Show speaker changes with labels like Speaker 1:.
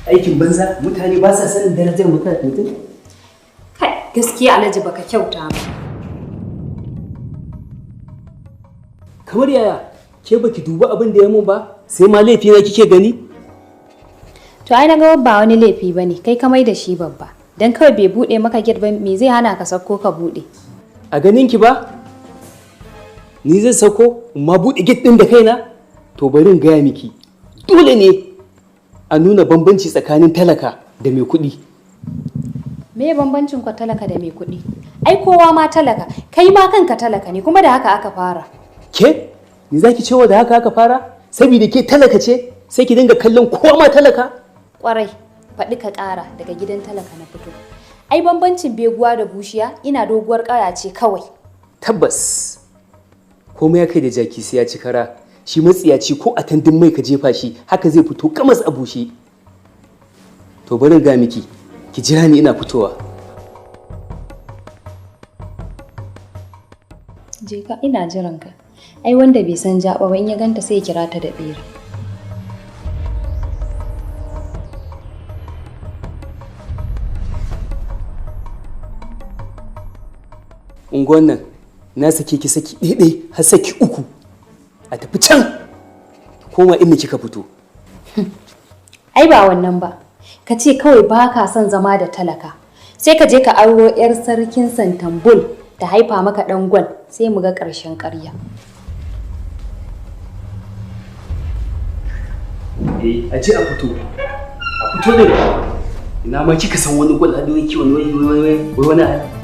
Speaker 1: Aikin banza, mutane ba sa sanin darajar mutum.
Speaker 2: Kai, gaskiya Alhaji baka kyauta ba.
Speaker 1: Kamar yaya, ke baki duba abin da ya mun ba, sai ma laifi na kike gani?
Speaker 2: To ai na ga ba wani laifi bane, kai ka mai da shi babba. Dan kawai bai bude maka gate ba, me zai hana ka sauko ka bude?
Speaker 1: A ganin ki ba? Ni zan sauko in ma bude gate din da kaina? To bari in gaya miki. Dole ne a nuna bambanci tsakanin talaka da mai kuɗi.
Speaker 2: Me bambancin kwa talaka da mai kuɗi? Ai kowa ma talaka, kai ma kanka talaka ne, kuma da haka aka fara.
Speaker 1: Ke? Ni zaki cewa da haka aka fara? Saboda ke talaka ce, sai ki dinga kallon kowa ma talaka?
Speaker 2: Kwarai, faɗi ka ƙara, daga gidan talaka na fito. Ai bambancin beguwa da bushiya ina doguwar ƙaya ce kawai.
Speaker 1: Tabbas, komai ya kai da jaki sai ya ci kara. Shi matsiyaci ko a tandin mai ka jefa shi haka zai fito kamas a bushe. To bari ga miki, ki jira ni ina fitowa.
Speaker 2: Je ka, ina jiran ka. Ai wanda bai san jaɓa ba in ya ganta sai ya kira ta da ɓera.
Speaker 1: Unguwan nan na sake ki saki ɗaiɗai har saki 3. A tafi can koma inda kika fito.
Speaker 2: Ai ba wannan ba, ka ce kawai ba ka son zama da talaka, sai ka je ka auro 'yar sarkin Santambul ta haifa maka ɗan gwal, sai mu ga ƙarshen ƙarya.
Speaker 1: Eh, a je a fito. A fito da ina ma kika san wani gwal hado yake wani wai wai wai wani.